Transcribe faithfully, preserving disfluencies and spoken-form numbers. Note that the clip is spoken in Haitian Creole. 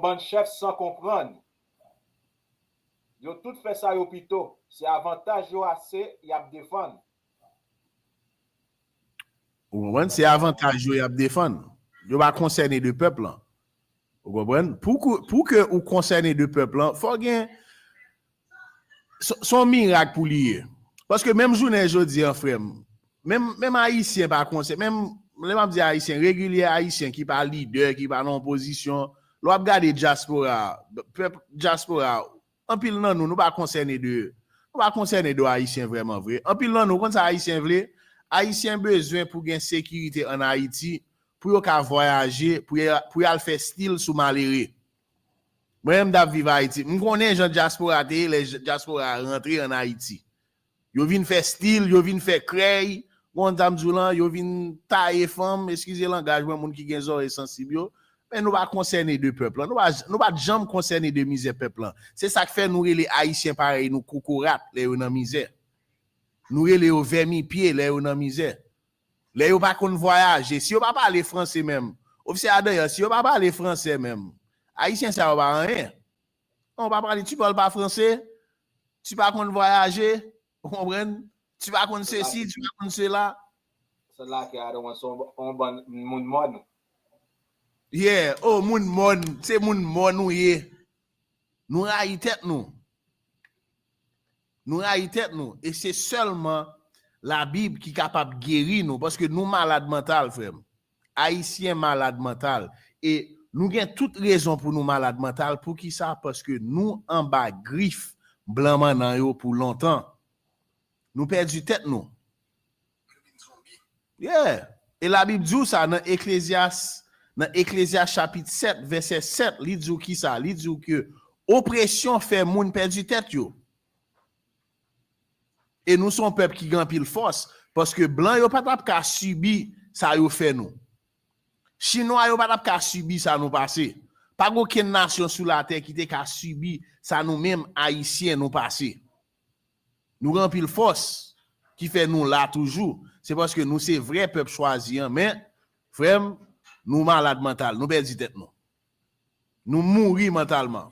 bann chèf san konprann. Yo tout fè sa yo pito. Se avantaj yo ase y ap defann. Ou konprann? Se avantaj yo y ap defann. Yo pa konsène de pèp lan. Ou konprann? Pou ke, pou ke ou konsène de pèp lan, fò gen, se se yon mirak pou li ye. Paske menm jounen jodi an, frè m, menm, menm Ayisyen pa konsène, menm lè m ap di Ayisyen, regilye Ayisyen ki pa lidè, ki pa nan opozisyon, lè w ap gade dyaspora, pèp dyaspora, anpil nan nou, nou pa konsène de, nou pa konsène de Ayisyen vrèman vre. Anpil nan nou, konn sa Ayisyen vle? Ayisyen bezwen pou gen sekirite ann Ayiti, pou yo ka vwayaje, pou y, pou y al fè stil sou malere. Mwen menm, m t ap viv Ayiti. M konnen jan dyaspora te ye, lè dyaspora rantre ann Ayiti. Yo vin fè stil, yo vin fè krèy, konn sa m di w lan, yo vin taye fanm, eskize langaj mwen, moun ki gen zòrèy sansib yo. Men nou pa konsène de pèp lan. Nou pa, nou pa t janm konsène de mizè pèp lan. Se sa k fè nou rele Ayisyen parèy nou kokorat lè yo nan mizè. Nou rele yo vèmipye lè yo nan mizè. Lè yo pa konn vwayaje, si yo pa pale franse menm, ofisyè a dayè, si yo pa pale franse menm, Ayisyen sa yo pa anyen. Non, pa pale, tu parles pas français, tu pa konn vwayaje, ou konprann? Tu pa konn sesi, tu pa konn sela. Sèl la ke a dwen se yon bann moun mòn. Yeah, oh, moun mòn, se moun mòn nou ye. Nou rayi tèt nou. Nou rayi tèt nou. E se sèlman Labib ki kapab geri nou, paske nou malad mantal, frè m. Ayisyen malad mantal. E nou gen tout rezon pou nou malad mantal. Poukisa? Paske nou anba grif blan mannan yo pou lontan. Nou pèdi tèt nou. Yeah. E Labib di w sa nan Eklezyas, nan Eklezyas chapit sèt, vèsè sèt, li di w kisa? Li di w ke opresyon fè moun pèdi tèt yo. E nou se yon pèp ki gen anpil fòs, paske blan yo pa t ap ka sibi sa yo fè nou. Chinwa yo pa t ap ka sibi sa nou pase. Pa gen okenn nasyon sou latè ki te ka sibi sa nou menm Ayisyen nou pase. Nou gen anpil fòs ki fè nou la toujou. Se paske nou se vrè pèp chwazi an, men, frè m, nou malad mantal, nou pèdi tèt nou. Nou mouri mantalman.